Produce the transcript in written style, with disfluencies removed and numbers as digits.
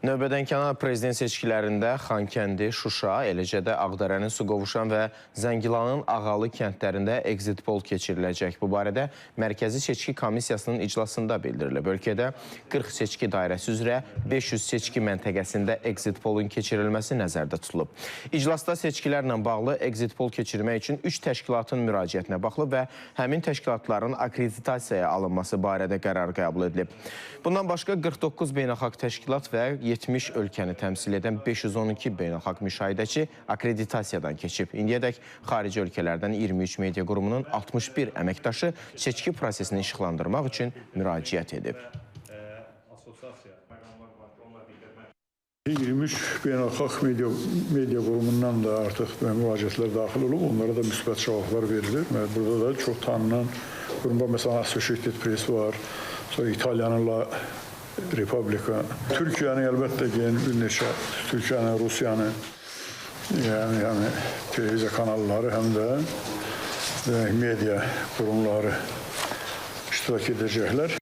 Növbədənkənar prezident seçkilərində Xankəndi, Şuşa, eləcə də Ağdərənin Suqovuşan və Zəngilanın Ağalı kəndlərində exit poll keçiriləcək. Bu barədə Mərkəzi Seçki Komissiyasının iclasında bildirilib. Ölkədə 40 seçki dairəsi üzrə 500 seçki məntəqəsində exit pollun keçirilməsi nəzərdə tutulub. İclasda seçkilərlə bağlı exit poll keçirmək üçün 3 təşkilatın müraciətinə baxılıb və həmin təşkilatların akkreditasiyaya alınması barədə qərar qəbul edilib. Bundan başqa 49 beynəlxalq təşkilat və 70 ölkəni təmsil edən 512 beynəlxalq müşahidəçi akkreditasiyadan keçib. İndiyədək xarici ölkələrdən 23 media qurumunun 61 əməkdaşı seçki prosesini işıqlandırmaq üçün müraciət edib. 23 beynəlxalq media qurumundan da artıq müraciətlər daxil olub, onlara da müsbət cavablar verilir. Və burada da çox tanınan qurum var. Məsələn, Associated Press var, sonra İtaliyanın La Repubblica, Türkiyənin əlbəttə ki, bir neçə Türkiyənin, Rusiyanın, yəni televiziya kanalları, həm də demək, media qurumları iştirak edəcəklər.